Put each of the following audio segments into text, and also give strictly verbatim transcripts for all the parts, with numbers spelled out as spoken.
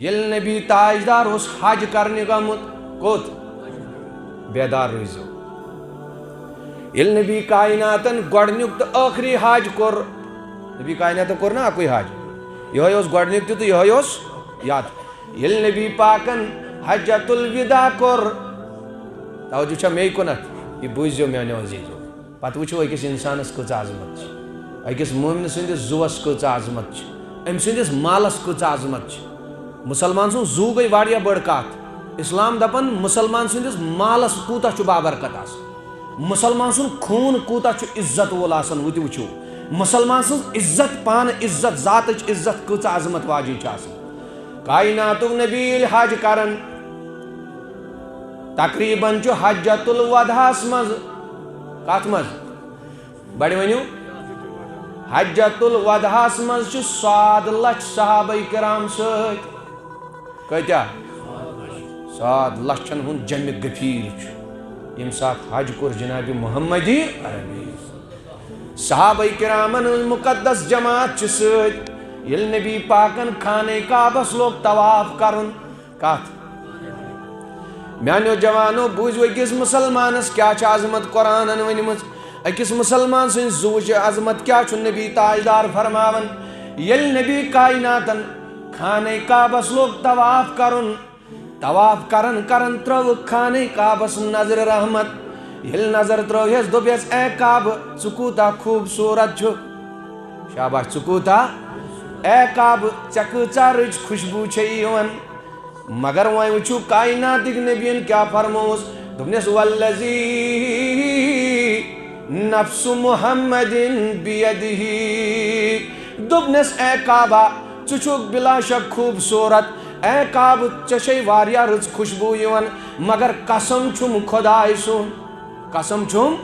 ییٚلہِ نبی تاجدار اوس حج کرنہِ گوٚمُت، کوٚت؟ بیدار روٗزِو۔ ییٚلہِ نبی کائناتن گۄڈٕنیُک تہٕ ٲخری حج کوٚر، نبی کائناتن کوٚر نا اکُے حج، یِہوٚے اوس گۄڈٕنیُک تہِ تہٕ یِہوٚے اوس یاد۔ ییٚلہِ نبی پاکن حجۃ الوداع کوٚر، توجہ چھا مے کُنتھ؟ یہِ بوٗزِو میانیو عزیزو۔ پتہٕ وٕچھو أکِس اِنسانَس کۭژاہ عظمت چھِ، أکِس مومنہٕ سٕنٛدِس زُوَس کۭژاہ عظمت چھِ، أمۍ سٕنٛدِس مالَس کۭژاہ عظمت چھِ۔ مُسلمان سُنٛد زُو گٔے واریاہ بٔڑ کَتھ۔ اِسلام دَپان مُسلمان سٕنٛدِس مالَس کوٗتاہ چھُ بابرکت آسان، مُسلمان سُنٛد خوٗن کوٗتاہ چھُ عزت وول آسان، ہُہ تہِ وٕچھِو۔ مُسلمان سٕنٛز عزت، پانہٕ عزت، ذاتٕچ عزت کۭژاہ عظمت واجِنۍ چھِ آسان۔ کائناتُک نبی ییٚلہِ حج کران، تقریباً چھُ حجۃ الوداعس منٛز، کتھ منٛز؟ بڑِ ؤنِو۔ حجۃ الوداعس منٛز چھُ ساد لچھ صحابہ کرام سۭتۍ۔ کۭتیاہ؟ ساد لچھن ہُنٛد جمع غفیر چھُ، ییٚمہِ ساتہٕ حج کوٚر جناب محمدی عربی۔ صحابہ کرامن ہٕنٛز مقدس جماعت چھِ سۭتۍ۔ ییٚلہِ نبی پاکن خانہ کعبس لوگ طواف کرُن، کتھ؟ میانیو جوانو، بوٗزِو أکِس مُسلمانس کیٛاہ چھِ عظمت قرآنن ؤنمٕژ، أکِس مُسلمان سٕنٛز زُوٕچ عظمت کیٛاہ چھُ نبی تاجدار فرماوان۔ ییٚلہِ نبی کائناتن خانہ کعبس لوگ طواف کرُن، طواف کرن کرن ترٲوٕکھ خانہ کعبس نظر رحمت۔ ییٚلہِ نظر ترٲوہس، دوٚپہس، "اے کعبہٕ، ژٕ کوٗتاہ خوٗبصوٗرت چھُکھ۔" شاباش، ژٕ کوٗتاہ؟ اے کعبہٕ، ژےٚ کۭژاہ رٕژ خوشبوٗ چھے یِوان۔ مگر وۄنۍ وٕچھِو کائناتٕکۍ نبیَن کیٛاہ فرمووُس۔ دوٚپنَس، "والذی نفس محمد بیدہ۔" دوٚپنَس، اے کعبہ، ژٕ چھُکھ بلا شک خوٗبصوٗرت۔ اے کعبہٕ، ژےٚ چھے واریاہ رٕژ خوشبوٗ یِوان، مگر قسم چھُم خۄداے سُنٛد۔ قسم چھُم۔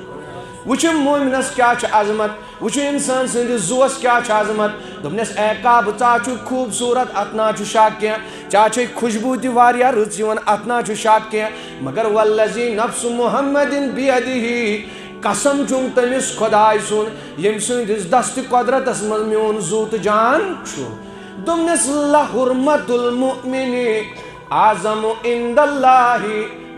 وٕچھِو مومنس کیٛاہ چھِ عظمت، وٕچھِو اِنسان سٕنٛدِس زُوَس کیٛاہ چھِ عظمت۔ دوٚپنَس، اے کعبہٕ، ژٕ ہا چھُکھ خوٗبصوٗرت، اَتھ نہ چھُ شک کینٛہہ، ژےٚ ہا چھے خوشبوٗ تہِ واریاہ رٕژ یِوان، اَتھ نہ چھُ شک کینٛہہ، مگر والذی نفس محمد بیدہ، قسم چھُم تٔمِس خۄداے سُنٛد، ییٚمہِ سٕنٛدِس دستِ قۄدرتس منٛز میون زُو تہٕ جان چھُ۔ دوٚپنَس، لحرمت المؤمن اعظم عند اللہ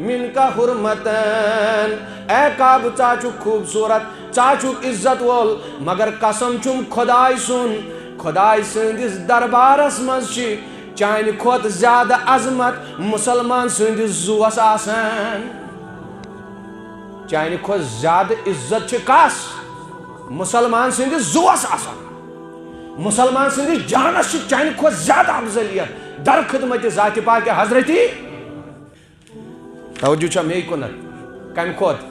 منک حرمتن۔ اے کعبہٕ، ژٕ ہا چھُکھ خوٗبصوٗرت، ژٕ ہا چھُکھ عزت وول، مگر قسم چھُم خۄداے سُنٛد، خۄداے سٕنٛدِس دربارس منٛز چھِ چانہِ کھۄتہٕ زیادٕ عظمت مُسلمان سٕنٛدِس زُوَس آسان۔ چانہِ کھۄتہٕ زیادٕ عزت چھِ کس؟ مُسلمان سٕنٛدِس زُوَس آسان۔ مُسلمان سٕنٛدِس جانَس چھِ چانہِ کھۄتہٕ زیادٕ افضلیت در خدمت ذاتِ پاکِ حضرتی۔ توجہ چھا مے کُنتھ؟ کمہِ کھۄتہٕ؟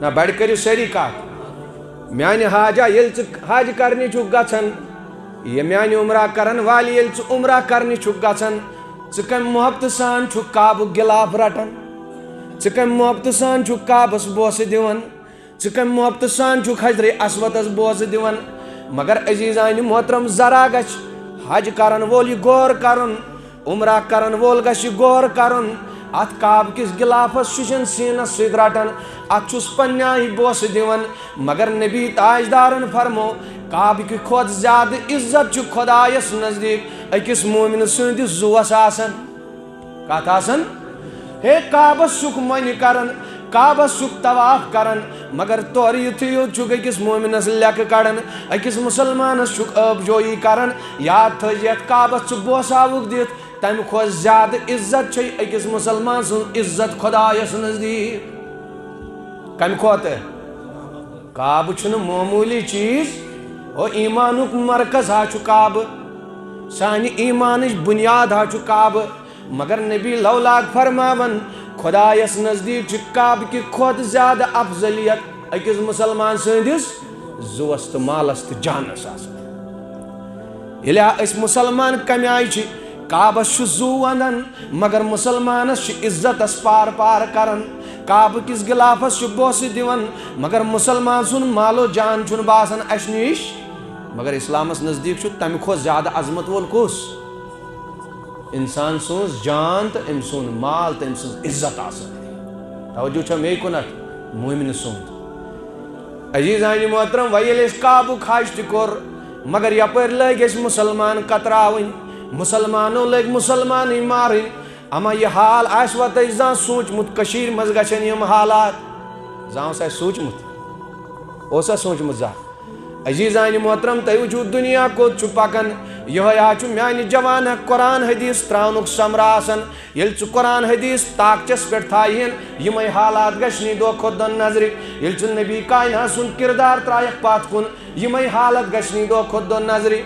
نہ، بڑِ کٔرِو سٲری کتھ۔ میانہِ حاجہ، ییٚلہِ ژٕ حج کرنہِ چھُکھ گژھان، یہِ میانہِ عمرہ کرن والہِ، ییٚلہِ ژٕ عمرہ کرنہِ چھُکھ گژھان، ژٕ کمہِ محبتہٕ سان چھُکھ کعبُک غلاف رٹان؟ ژٕ کمہِ محبتہٕ سان چھُکھ کعبس بوسہٕ دِوان؟ ژٕ کمہِ محبتہٕ سان چھُکھ حجرِ اسودس بوسہٕ دِوان؟ مگر عزیزانِ محترم، ذرا گژھِ حج کرن وول یہِ غور کرُن، عمرہ کرن وول گژھِ یہِ غور کرُن۔ اتھ کعبہٕ کِس غلافس چھُ سیٖنس سۭتۍ رٹان، اتھ چھُس پننہِ آیہِ بوسہٕ دِوان۔ مگر نبی تاجدارن فرمو، کعبہٕ کہِ کھۄتہٕ زیادٕ عزت چھُ خۄدایس نزدیٖک أکِس مومنہٕ سٕنٛدِس زُوس آسان۔ کتھ آسان؟ ہے، کعبس چھُکھ مۄنہِ کران، کعبس چھُکھ طواف کران، مگر تورٕ یُتھُے یوت چھُکھ أکِس مومنس لیٚکہٕ کڑان، أکِس مُسلمانس چھُکھ ٲبجویی کران۔ یاد تھٲوزِ، یتھ کعبس ژٕ بوساوُکھ دِتھ، تمہِ کھۄتہٕ زیادٕ عزت چھے أکِس مُسلمان سٕنٛز عزت خۄدایس نزدیٖک۔ کمہِ کھۄتہٕ؟ کعبہٕ چھُنہٕ معموٗلی چیٖز۔ او، ایٖمانُک مرکز ہا چھُ کعبہٕ، سانہِ ایٖمانٕچ بُنیاد ہا چھُ کعبہٕ۔ مگر نبی لولاک فرماوان، خۄدایس نزدیٖک چھِ کعبہٕ کہِ کھۄتہٕ زیادٕ افضلیت أکِس مُسلمان سٕنٛدِس زُوَس تہٕ مالس تہٕ جانس آسان۔ ییٚلہِ ہا أسۍ مُسلمان کمہِ آیہِ چھِ کعبس چھُ زُو ونان، مگر مُسلمانس چھُ عزتس پار پار کران۔ کعبہٕ کِس غلافس چھُ بوسہٕ دِوان، مگر مُسلمان سُنٛد مال و جان چھُنہٕ باسان اسہِ نِش۔ مگر اسلامس نزدیٖک چھُ تمہِ کھۄتہٕ زیادٕ عظمت وول کُس؟ انسان سٕنٛز جان تہٕ أمۍ سُنٛد مال تہٕ أمۍ سٕنٛز عزت آسان۔ توجہ چھا مے کُنتھ؟ مومنہٕ سُنٛد۔ عزیزانِ محترم، وۄنۍ ییٚلہِ اَسہِ کعبُک حج تہِ کوٚر، مگر یپٲرۍ لٲگۍ اَسہِ مُسلمان کتراوٕنۍ، مسلمانو لٔگۍ مسلمانٕے مارٕنۍ۔ اما یہِ حال آسہِ وۄنۍ تۄہہِ زانٛہہ سوٗنٛچمُت، کٔشیٖرِ منٛز گژھن یِم حالات؟ زانٛہہ اوسا سوٗنٛچمُت؟ اوسا سوٗنٛچمُت زانٛہہ؟ عزیزانِ محترم، تُہۍ وٕچھِو دُنیا کوٚت چھُ پکان۔ یِہوٚے حظ چھُ میانہِ جوانہ قرآن حدیث ترٛاونُک ثمرٕ آسان۔ ییٚلہِ ژٕ قرآن حدیث طاقچس پٮ۪ٹھ تھایہِ ہن، یِمے حالات گژھنی دۄہ کھۄتہٕ دۄہ نظرِ۔ ییٚلہِ ژٕ نبی کائنات سُنٛد کردار ترٛایکھ پتھ کُن، یِمے حالت گژھنی دۄہ کھۄتہٕ دۄہ نظرِ۔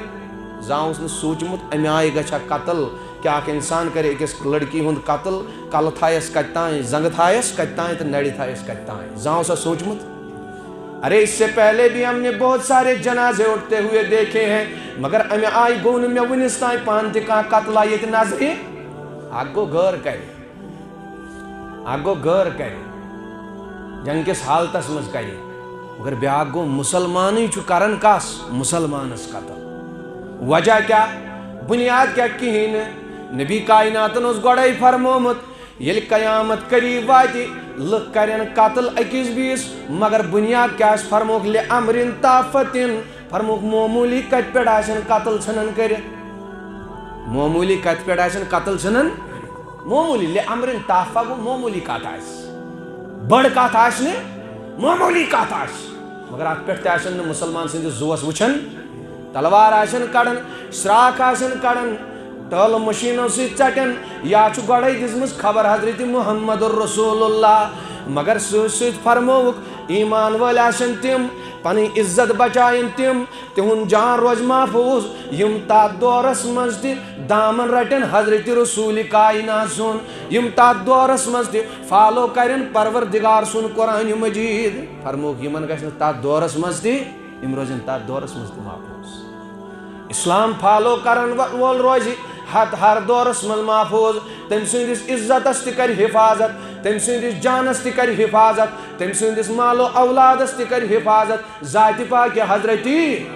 زانٛہہ اوس نہٕ سوٗنٛچمُت اَمہِ آیہِ گژھِ ہا قتل، کہِ اکھ انسان کرِ أکِس لڑکی ہُنٛد قتل، کلہٕ تھایس کتہِ تام، زنٛگہٕ تھایس کتہِ تام تہٕ نرِ تھایس کتہِ تام۔ زانٛہہ اوسا سوٗنٛچمُت؟ ارے، اس سے پہلے بھی ہم نے بہت سارے جنازے اٹھتے ہوئے دیکھے ہیں، مگر امہِ آیہِ گوٚو نہٕ مےٚ وُنِس تام پانہٕ تہِ کانٛہہ قتلہ ییٚتہِ نظرِ۔ اکھ گوٚو غٲر کرِ، اکھ گوٚو غٲر کرِ، جنگ کِس حالتس منٛز کرِ، مگر بیاکھ گوٚو مسلمانٕے چھُ کران کس؟ مسلمانس قتل۔ وجہ کیٛاہ؟ بنیاد کیٛاہ؟ کِہیٖنۍ نہٕ۔ نبی کائناتن اوس گۄڈے فرمومُت، ییٚلہِ قیامت قریب واتہِ، لُکھ کرن قتل أکِس بیِس، مگر بنیاد کیٛاہ آسہِ؟ فرمووُکھ، لِأَمْرٍ تَافَةٍ۔ فرمووُکھ، معموٗلی کتہِ پٮ۪ٹھ آسن قتل ژھٕنان کٔرِتھ؟ معموٗلی کتہِ پٮ۪ٹھ آسن قتل ژھٕنان؟ معموٗلی، لِأَمْرٍ تَافَة گوٚو معموٗلی کتھ آسہِ، بٔڑ کتھ آسہِ نہٕ، معموٗلی کتھ آسہِ، مگر اتھ پٮ۪ٹھ تہِ آسن نہٕ مسلمان سٕنٛدِس زُوس وٕچھان۔ تلوار آسن کڑان، شراکھ آسن کڑان، ٹٲلہٕ مشیٖنو سۭتۍ ژٹن، یا چھُ گۄڈے دِژمٕژ خبر حضرت محمد رسول اللہ۔ مگر سۭتۍ سۭتۍ فرمووُکھ، ایمان وٲلۍ آسن تِم، پنٕنۍ عزت بچاین تِم، تِہُنٛد جان روزِ محفوظ، یِم تتھ دورس منٛز تہِ دامن رٹن حضرت رسول کائنات سُنٛد، یِم تتھ دورس منٛز تہِ فالو کرن پروردگار سُنٛد قرآن مجید۔ فرمووُکھ، یِمن گژھِ نہٕ تتھ دورس منٛز تہِ، یِم روزن تتھ دورس منٛز تہِ محفوظ۔ اسلام فالو کرن و-، وول روزِ ہتھ ہر دورس منٛز محفوظ۔ تٔمۍ سٕنٛدِس عزتس تہِ کرِ حفاظت، تٔمۍ سٕنٛدِس جانس تہِ کرِ حفاظت، تٔمۍ سٕنٛدِس مال و اولادس تہِ کرِ حفاظت، ذاتِ پاکِ حضرتی۔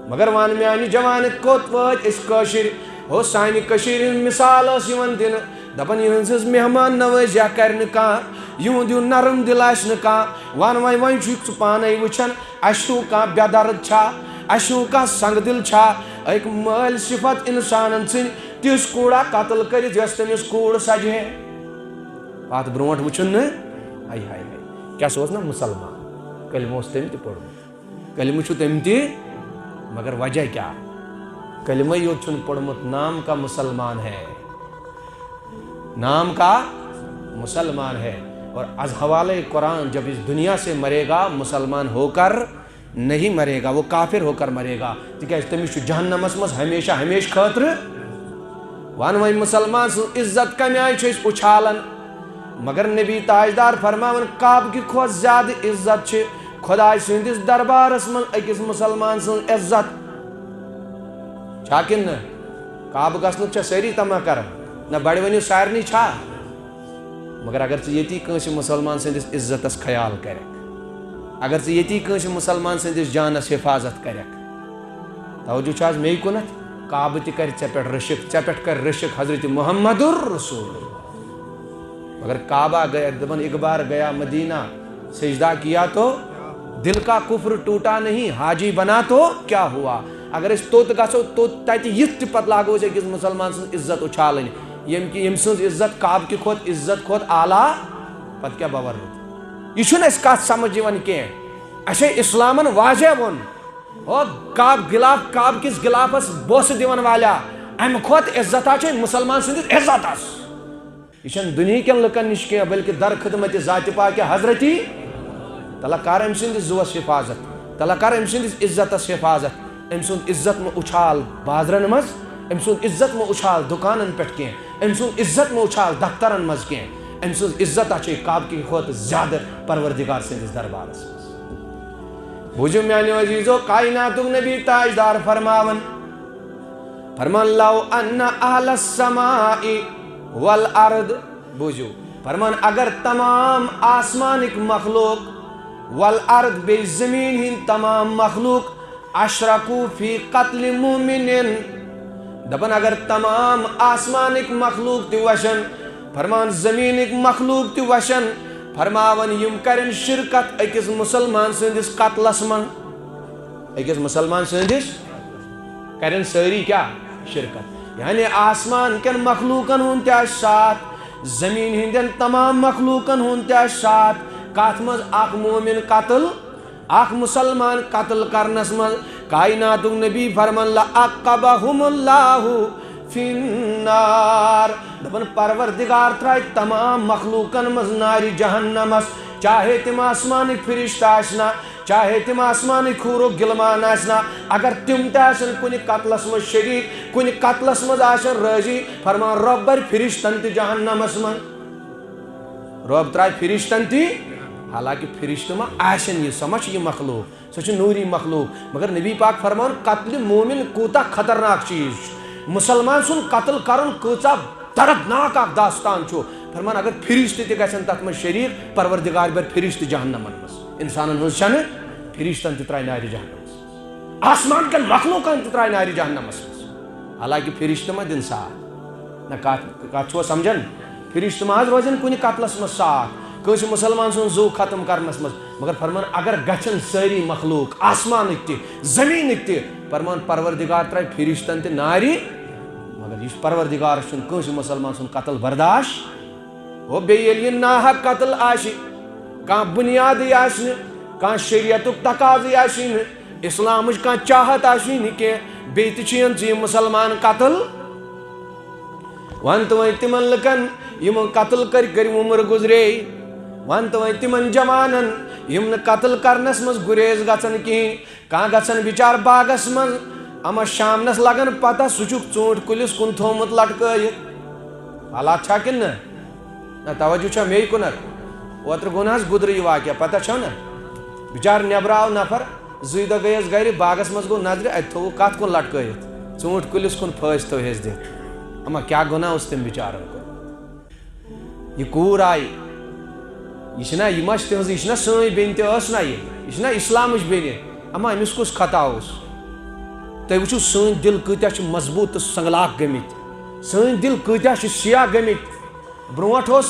مگر ون میانہِ جوانہٕ، کوٚت وٲتۍ أسۍ کٲشِرۍ؟ ہو، سانہِ کٔشیٖرِ ہٕنٛز مثال ٲس یِوان دِنہٕ، دپان، یِہٕنٛز ہٕنٛز مہمان نوٲزیہ کرِ نہٕ کانٛہہ، یِہُنٛد ہیوٗ نرم دِل آسہِ نہٕ کانٛہہ۔ ون وۄنۍ، وۄنۍ چھُکھ ژٕ پانے وٕچھان، اسہِ ہیوٗ کانٛہہ بے درد چھا؟ اسہِ ہیوٗ کانٛہہ سنگ دِل چھا؟ أکۍ مٲلۍ صفت انسانن ژھٕنۍ تِژھ کوٗرا قتل کٔرِتھ، یۄس تٔمِس کوٗر سجہِ ہے؟ پتھ برونٛٹھ وٕچھُن نہٕ۔ ہاے، ہاے، ہاے۔ کیٛاہ، سُہ اوس نا مسلمان؟ کلمہٕ اوس تٔمۍ تہِ پوٚرمُت۔ کلمہٕ چھُ تٔمۍ تہِ، مگر وجہ کیٛاہ؟ کلمہٕ یوت چھُنہٕ پوٚرمُت، نام کا مسلمان ہے۔ نام کا مسلمان ہے۔ اور از حوالۂ قرآن جب اس دنیا سے مرے گا، مسلمان ہو کر نہیں مرے گا، وہ کافر ہو کر مرے گا۔ تِکیٛازِ تٔمِس چھُ جہنمس منٛز ہمیشہ ہمیشہ خٲطرٕ۔ ون وۄنۍ، مسلمان سٕنٛز عزت کمہِ آیہِ چھِ أسۍ اُچھالان؟ مگر نبی تاجدار فرماوان، کعبہٕ کہِ کھۄتہٕ زیادٕ عزت چھِ خۄداے سٕنٛدِس دربارس منٛز أکِس مسلمان سٕنٛز عزت۔ چھا کِنہٕ نہٕ؟ کعبہٕ گژھنُک چھا سٲری تمع کران؟ نہ، بڑٕ ؤنِو، سارنٕے چھا؟ مگر اگر ژٕ ییٚتی کٲنٛسہِ مسلمان سٕنٛدِس عزتس خیال کرکھ، اگر ژٕ ییٚتی کٲنٛسہِ مسلمان سٕنٛدِس جانس حفاظت کرکھ، توجہ چھا از مے کُنتھ؟ کعبہٕ تہِ کرِ ژےٚ پٮ۪ٹھ رشک، ژےٚ پٮ۪ٹھ کرِ رشک حضرت محمد رسول اللہ۔ مگر کعبہ گیا، دپان، ایک بار گیا مدینہ، سجدہ کیا تو دل کا کفر ٹوٹا نہیں، حاجی بنا تو کیا ہوا؟ اگر أسۍ توٚت گژھو، توٚت تتہِ یِتھ تہِ پتہٕ لاگو أسۍ أکِس مسلمان سٕنٛز عزت اُچھالٕنۍ، ییٚمہِ کہِ، ییٚمہِ سٕنٛز عزت کعبہٕ کہِ کھۄتہٕ عزت کھۄتہٕ اعلیٰ، پتہٕ کیٛاہ باور روٗد؟ یہِ چھُنہٕ اَسہِ کتھ سمجھ یِوان کینٛہہ۔ اَسہِ ہے اسلامن واضح ووٚن، ہو کعبہٕ غلاف، کعبہٕ کِس غلافس بوسہٕ دِوان والیا، امہِ کھۄتہٕ عزت ہا چھُ مسلمان سٕنٛدِس عزتس۔ یہِ چھَنہٕ دُنہیٖکٮ۪ن لُکَن نِش کینٛہہ، بلکہِ در خدمت ذاتِ پاکِ حضرتی۔ تَلہ کر أمۍ سٕنٛدِس زُوَس حفاظت، تَلہ کر أمۍ سٕنٛدِس عزتَس حفاظت۔ أمۍ سُنٛد عزت مہٕ اُچھال بازرَن منٛز، أمۍ سُنٛد عزت مہٕ اُچھال دُکانَن پٮ۪ٹھ کینٛہہ، أمۍ سُنٛد عزت مہٕ اُچھال دفترَن منٛز کینٛہہ، أمۍ سٕنٛز عزت چھے کعبہٕ کہِ کھۄتہٕ زیادٕ پروردگار سٕنٛدِس دربارَس منٛز۔ بوٗزِو میٛانیو عزیٖزو، کائناتُک نبی تاجدار فرماوان، فرمان، لو ان اہل السماء والارض، بوٗزِو، فرمان، اگر تمام آسمانٕکۍ مخلوق، والارض، بیٚیہِ زٔمیٖن ہٕنٛدۍ تمام مخلوق، اشرکو فی قتل مؤمنن، دپان، اگر تمام آسمانٕکۍ مخلوق تہِ وچھن، فرمان، زٔمیٖنٕکۍ مخلوق تہِ وچھن، فرماوان، یِم کرن شرکت أکِس مسلمان سٕنٛدِس قتلس منٛز، أکِس مسلمان سٕنٛدِس کرن سٲری کیٛاہ؟ شرکت۔ یعنی آسمان کٮ۪ن مخلوقن ہُنٛد تہِ آسہِ ساتھ، زمین ہٕنٛدٮ۪ن تمام مخلوقن ہُنٛد تہِ آسہِ ساتھ۔ کتھ منٛز؟ اکھ مومن قتل، اکھ مسلمان قتل کرنس منٛز۔ کائناتُک نبی فرمان، "لعقبہم اللہ فی النار"۔ دپان، پروردگار ترٛایہِ تمام مخلوقن منٛز نارِ جہنمس، چاہے تِم آسمانٕکۍ فرشتہٕ آسنا، چاہے تِم آسمانٕکۍ حورُک غلمان آسنا، اگر تِم تہِ آسن کُنہِ قتلس منٛز شریک، کُنہِ قتلس منٛز آسن رٲضی، فرمان، رۄب برِ فرشتن تہِ جہنمس منٛز۔ رۄب ترٛایہِ فرشتن تہِ، حالانکہ فرشتہٕ ما آسن، یہِ سۄ ما چھِ یہِ مخلوق، سۄ چھِ نوٗری مخلوق۔ مگر نبی پاک فرمان، قتلِ مومن کوٗتاہ خطرناک چیٖز چھُ۔ مسلمان سُنٛد قتل کرُن کۭژاہ دردناک اکھ داستان چھُ۔ فرمان، اگر فرشتہٕ تہِ گژھن تتھ منٛز شریک، پروردگار برِ فرشتہٕ جہنمن منٛز۔ انسانن ہٕنٛز چھنہٕ، فرشتن تہِ ترٛایہِ نارِ جہنمس منٛز۔ آسمان کٮ۪ن مخلوقن تہِ ترٛایہِ نارِ جہنمس منٛز۔ حالانکہ فرشتہٕ ما دِن ساتھ؟ نہ، کتھ، کتھ چھُوا سمجھان؟ فرشتہٕ ما حظ روزن کُنہِ قتلس منٛز ساتھ، کٲنٛسہِ مسلمان سُنٛد زُو ختم کرنس منٛز؟ مگر فرمان، اگر گژھن سٲری مخلوق، آسمانٕکۍ تہِ، زمینٕکۍ تہِ، فرمان، پروردگار ترٛایہِ فرشتن تہِ نارِ۔ مگر یُس پروردگارس چھُنہٕ کٲنٛسہِ مسلمان سُنٛد قتل برداشت۔ گوٚو، بیٚیہِ ییٚلہِ یہِ ناحق قتل آسہِ، کانٛہہ بُنیادٕے آسہِ نہٕ، کانٛہہ شریعتُک تقاضٕے آسہِ نہٕ، اسلامٕچ کانٛہہ چاہت آسہِ نہٕ کینٛہہ، بیٚیہِ تہِ چھِ یِم زِ یِم مسلمان قتل۔ وَن تہٕ وۄنۍ تِمن لُکن، یِمو قتل کٔرۍ، کٔرۍ عمر گُزرے۔ وَن تہٕ وۄنۍ تِمن جوانن، یِم نہٕ قتل کرنس منٛز گُریز گژھن کِہیٖنۍ۔ کانٛہہ گژھن بِچار باغس منٛز، اما شامنس لگان پتہ، سُہ چھُکھ ژوٗنٛٹھۍ کُلِس کُن تھوٚومُت لٹکٲیِتھ۔ حالات چھا کِنہٕ نہ؟ نہ، توجہ چھا مے کُنتھ؟ اوترٕ گوٚو نہ حظ گُدرٕ یہِ واقعہ، پتہ چھو نہ؟ بِچار، نٮ۪برٕ آو نفر، زٕے دۄہ گٔیَس گرِ، باغس منٛز گوٚو نظرِ، اتہِ تھوٚوُکھ کتھ کُن لٹکٲیِتھ؟ ژوٗنٛٹھۍ کُلِس کُن پھٲسۍ تھٲو ہیٚس دِتھ۔ اما کیٛاہ گۄناہ اوس تٔمۍ بِچارن کوٚرمُت؟ یہِ کوٗر آیہِ، یہِ چھِنہ، یہِ ما چھِ تِہٕنٛز، یہِ چھِنہ سٲنۍ بیٚنہِ تہِ ٲس نہ یہِ، یہِ چھِنہ اِسلامٕچ بیٚنہِ۔ اما أمِس کُس خطا اوس؟ تُہۍ وٕچھِو، سٲنۍ دِل کۭتیٛاہ چھِ مضبوٗط تہٕ سنگلاخ گٔمٕتۍ، سٲنۍ دِل کۭتیٛاہ چھِ سیاہ گٔمٕتۍ۔ برونٛٹھ اوس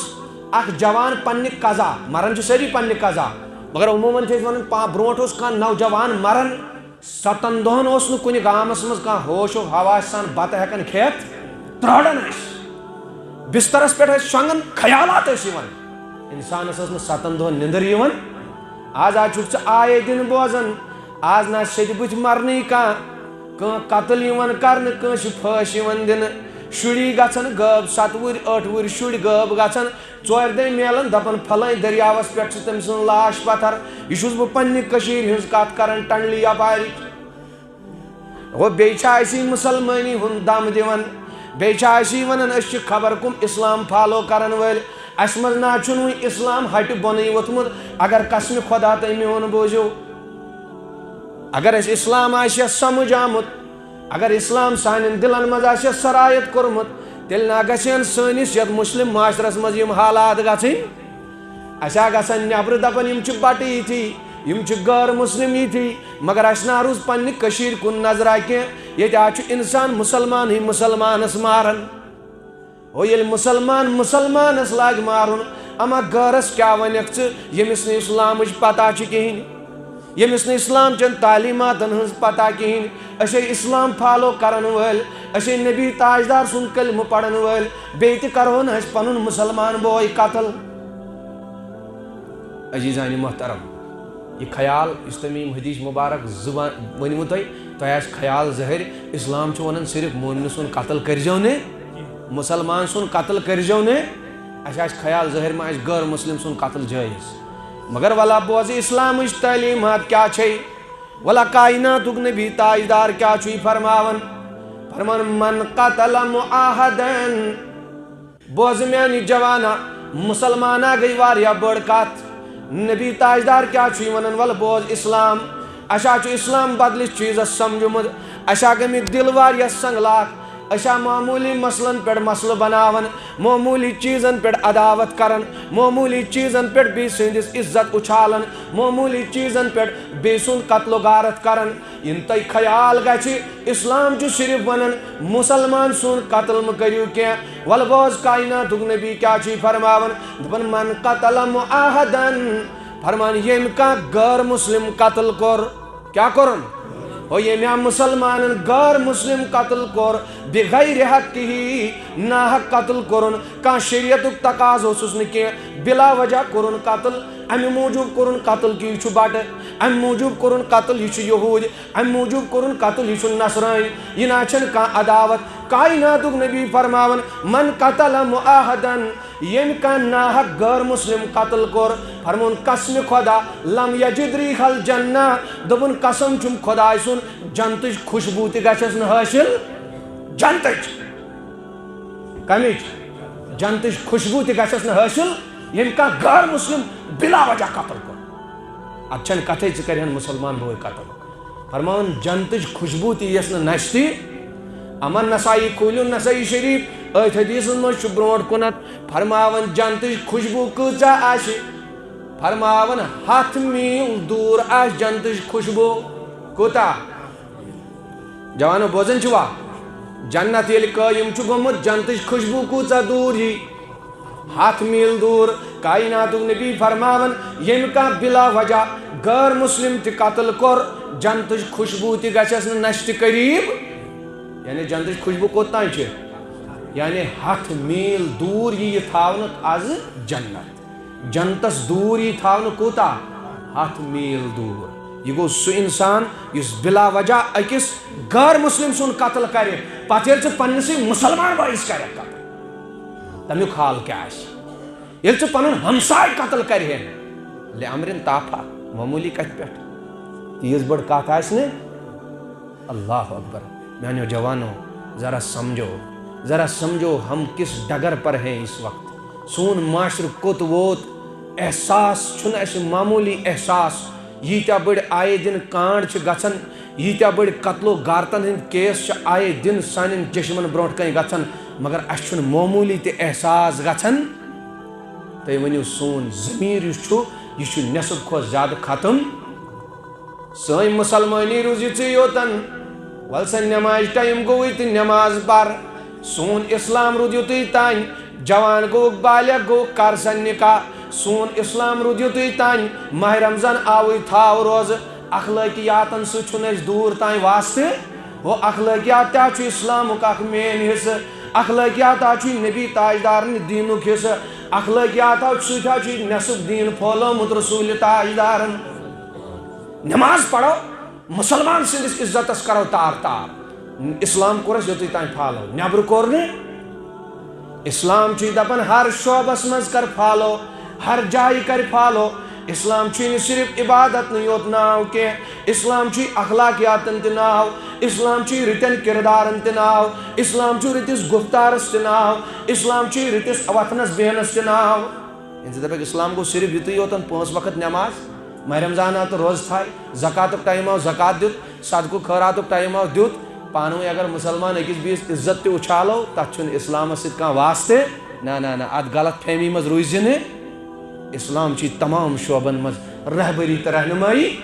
اکھ جوان پننہِ قضا، مران چھِ سٲری پننہِ قضا، مگر عموٗماً چھِ أسۍ ونان، پا-، برونٛٹھ اوس کانٛہہ نوجوان مران، ستن دۄہن اوس نہٕ کُنہِ گامس منٛز کانٛہہ ہوش و حواس سان بتہٕ ہٮ۪کان کھٮ۪تھ، ترٛاڑان ٲسۍ۔ بسترس پٮ۪ٹھ ٲسۍ شۄنٛگان، خیالات ٲسۍ یِوان۔ انسانس ٲس نہٕ ستن دۄہن نِندٕر یِوان۔ آز، آز چھُکھ ژٕ آیے دِن بوزان، آز نہ سیٚدِ بٕتھِ مرنٕے کانٛہہ، کانٛہہ قتل یِوان کرنہٕ، کٲنٛسہِ پھٲسۍ یِوان دِنہٕ، شُری گژھان غٲب، ستہٕ وُہٕرۍ ٲٹھ وُہٕرۍ شُرۍ غٲب گژھان، ژورِ دۄہہِ میلان، دپان، فلٲنۍ دٔریاوس پٮ۪ٹھ چھِ تٔمۍ سٕنٛز لاش پتھر۔ یہِ چھُس بہٕ پننہِ کٔشیٖرِ ہٕنٛز کتھ کران، ٹنڈلی یپارِچ۔ گوٚو، بیٚیہِ چھا اَسی مُسلمٲنی ہُنٛد دم دِوان؟ بیٚیہِ چھا اَسی ونان، أسۍ چھِ خبر کُم اسلام فالو کرن وٲلۍ؟ اَسہِ منٛز نہ چھُنہٕ وُنہِ اسلام ہٹہِ بۄنٕے ووٚتھمُت۔ اگر قسمِ خدا تُہۍ میون بوٗزِو، اگر اَسہِ اسلام آسہِ ہا سمجھ آمُت، اگر اسلام سانٮ۪ن دِلن منٛز آسہِ ہا سرایت کوٚرمُت، تیٚلہِ نہ گژھِ ہن سٲنِس یتھ مسلم معاشرس منٛز یِم حالات گژھٕنۍ۔ اَسہِ ہا گژھن نٮ۪برٕ دپن، یِم چھِ بٹہٕ یِتھی، یِم چھِ غٲر مسلم یِتھی، مگر اَسہِ نہ روٗز پننہِ کٔشیٖرِ کُن نظرا کینٛہہ۔ ییٚتہِ حظ چھُ انسان مسلمانٕے مسلمانس ماران۔ ہو، ییٚلہِ مسلمان مسلمانس لاگہِ مارُن، اما غٲرس کیٛاہ ونکھ ژٕ، ییٚمِس نہٕ اسلامٕچ پتہ چھِ کِہیٖنۍ، ییٚمِس نہٕ اسلام چٮ۪ن تعلیٖماتن ہٕنٛز پتہ کِہیٖنۍ؟ أسے اسلام فالو کرن وٲلۍ، أسے نبی تاجدار سُنٛد کلمہٕ پرن وٲلۍ، بیٚیہِ تہِ کرہون أسۍ پنُن مسلمان بوے قتل۔ عزیزانِ محترم، یہِ خیال یُس تٔمۍ یِم حدیث مبارک زٕ ون-، ؤنۍمٕتۍ، تۄہہِ آسہِ خیال ظٲہِر، اسلام چھُ ونان صرف مومنہٕ سُنٛد قتل کٔرۍزیو نہٕ، مسلمان سُنٛد قتل کٔرۍزیو نہٕ۔ اَسہِ آسہِ خیال ظٲہِر، ما آسہِ غٲر مسلم سُنٛد قتل جٲیز۔ مگر ولا بوزِ اسلامٕچ تعلیٖمات کیٛاہ چھے؟ ولا کائناتُک نبی تاجدار کیٛاہ چھُے فرماوان؟ فرمان، "من قتل معاہدن۔" بوز میانہِ جوانا، مسلمانا گٔے واریاہ بٔڑ کتھ۔ نبی تاجدار کیٛاہ چھُے ونان؟ ولہٕ بوز اسلام۔ اسہِ ہا چھُ اسلام بدلِس چیٖزس سمجھمُت۔ اسہِ ہا گٔمٕتۍ دِل واریاہ سنگلاخ۔ أسۍ ہا معموٗلی مسلن پٮ۪ٹھ مسلہٕ بناوان، معموٗلی چیٖزن پٮ۪ٹھ عداوت کران، معموٗلی چیٖزن پٮ۪ٹھ بیٚیہِ سٕنٛدِس عزت اُچھالان، معموٗلی چیٖزن پٮ۪ٹھ بیٚیہِ سُنٛد قتل و غارت کران۔ یِنہٕ تۄہہِ خیال گژھِ، اسلام چھُ صرف ونان، مسلمان سُنٛد قتل مہٕ کٔرِو کینٛہہ۔ ولہٕ بوز کائناتُک نبی کیٛاہ چھُے فرماوان، دپان، "من قتل معاہدن"، فرمان، ییٚمۍ کانٛہہ غٲر مسلم قتل کوٚر، کیٛاہ کوٚرُن؟ ہو، ییٚمۍ آ مُسلمانن غٲر مُسلِم قتل کوٚر، بغیر حقہ، ناحق قتل کوٚرُن، کانٛہہ شریعتُک تقاضہٕ اوسُس نہٕ کینٛہہ، بلا وجہ کوٚرُن قتل، امہِ موٗجوٗب کوٚرُن قتل کہِ یہِ چھُ بٹہٕ، امہِ موٗجوٗب کوٚرُن قتل یہِ چھُ یہوٗدۍ، امہِ موٗجوٗب کوٚرُن قتل یہِ چھُ نصرٲنۍ، یہِ نہ چھَنہٕ کانٛہہ عداوت۔ کائناتُک نبی فرماوان، من قتل معاہدن، ییٚمۍ کانٛہہ ناحق غٲر مسلم قتل کوٚر، فرمون قسمِ خدا، لم یجد ریح الجنہ، دوٚپُن قسم چھُم خداے سُنٛد، جنتٕچ خوشبو تہِ گژھٮ۪س نہٕ حٲصِل، جنتٕچ، کمِچ؟ جنتٕچ خوشبو تہِ گژھٮ۪س نہٕ حٲصِل، ییٚمۍ کانٛہہ غٲر مسلم بلا وجہ قتل کوٚر۔ اتھ چھنہٕ کتھے ژٕ کرِہن مسلمان بوے قتل۔ فرماوان جنتٕچ خوشبو تہِ یِیَس نہٕ نشتٕے۔ اما نسائی، کھوٗلِو نسائی شریف، أتھۍ حدیثس منٛز چھُ برونٛٹھ کُنتھ فرماوان جنتٕچ خوشبو کۭژاہ آسہِ؟ فرماوان ہتھ میٖل دوٗر آسہِ جنتٕچ خوشبو۔ کوٗتاہ؟ جوانو، بوزان چھِوا؟ جنت ییٚلہِ قٲیِم چھُ گوٚمُت، جنتٕچ خوشبو کۭژاہ دوٗر یی؟ ہتھ میٖل دوٗر۔ کائناتُک نبی فرماوان، ییٚمۍ کانٛہہ بلا وجہ غٲر مسلم تہِ قتل کوٚر، جنتٕچ خوشبو تہِ گژھٮ۪س نہٕ نشہِ تہِ قریب۔ یعنی جنتٕچ خوشبو کوٚت تام چھِ؟ یعنی ہتھ میٖل دوٗر یی یہِ تھاونہٕ از جنت۔ جنتس دوٗر یی تھاونہٕ کوٗتاہ؟ ہتھ میٖل دوٗر۔ یہِ گوٚو سُہ انسان یُس بلا وجہ أکِس غٲر مسلم سُنٛد قتل کرِ، پتہٕ ییٚلہِ ژٕ پننِسٕے مسلمان بٲیِس کرکھ قتل، تمیُک حال کیٛاہ آسہِ؟ ییٚلہِ ژٕ پنُن ہمساے قتل کرِہے، لامرن تافہ، معموٗلی کتھِ پٮ۪ٹھ، تیٖژ بٔڑ کتھ آسہِ نہٕ۔ اللہ اکبر۔ میانیو جوانو، ذرا سمجھو، ذرا سمجھو ہم کس ڈگر پر ہیں اس وقت۔ سون معاشرٕ کوٚت ووت؟ احساس چھُنہٕ اَسہِ معموٗلی احساس۔ ییٖتیٛاہ بٔڑۍ آیے دِن کانٛڈ چھِ گژھان، ییٖتیٛاہ بٔڑۍ قتل و غارتن ہٕنٛدۍ کیس چھِ آیے دِن سانٮ۪ن چشمن برونٛٹھ کنہِ گژھان، مگر اَسہِ چھُنہٕ معموٗلی تہِ احساس گژھان۔ تُہۍ ؤنِو، سون ضمیٖر یُس چھُ، یہِ چھُ نٮ۪صٕف کھۄتہٕ زیادٕ ختم۔ سٲنۍ مُسلمٲنی روٗز یِژٕے یوتن۔ ول سا، نٮ۪مازِ ٹایم گوٚوُے تہٕ نٮ۪ماز پر۔ سون اسلام روٗد یُتُے تانۍ۔ جوان گوٚوُکھ، بالغ گوٚوُکھ، کر سا نکاح۔ سون اسلام روٗد یُتُے تانۍ۔ ماہ رمضان آوُے، تھاو روزٕ۔ اخلٲقیاتن سۭتۍ چھُنہٕ اَسہِ دوٗر تانۍ واسطہٕ۔ ہو، اخلٲقیات تہِ چھُ اسلامُک اکھ مین حصہٕ۔ اخلٲقیات چھُ نبی تاجدارن دیٖنُک حصہٕ۔ اخلٲقیات سۭتۍ چھُ نٮ۪صٕف دیٖن پھٲلومُت رسول تاجدارن۔ نماز پرو، مسلمان سٕنٛدِس عزتس کرو تار تار۔ اسلام کوٚر اَسہِ یوٚتُے تام فالو، نٮ۪برٕ کوٚر نہٕ۔ اسلام چھُے دپان ہر شعبس منٛز کر فالو، ہر جایہِ کر فالو۔ اسلام چھُے نہٕ صرف عبادت نہٕ یوت ناو کینٛہہ، اسلام چھُے اخلاقیاتن تہِ ناو، اسلام چھُے رٕتٮ۪ن کردارن تہِ ناو، اسلام چھُ رٕتِس گفتارس تہِ ناو، اسلام چھُے رٕتِس وۄتھنس بیہنس تہِ ناو۔ ییٚلہِ ژٕ دَپَکھ، اسلام گوٚو صرف یُتُے یوتن، پانٛژھ وقت نٮ۪ماز، ماہِ رمضان آو تہٕ روزٕ تھایہِ، زکاتُک ٹایم آو، زکات دیُت، صدقُک خٲراتُک ٹایم آو، دیُت۔ پانہٕ ؤنۍ اگر مُسلمان أکِس بیٚیِس عزت تہِ اُچھالو، تَتھ چھُنہٕ اسلامس سۭتۍ کانٛہہ واسطہٕ۔ نہ، نہ، نہ، اَتھ غلط فہمی منٛز روٗزِ نہٕ۔ اسلام چھُ تمام شعبن منٛز رہبری تہٕ رہنمٲیی۔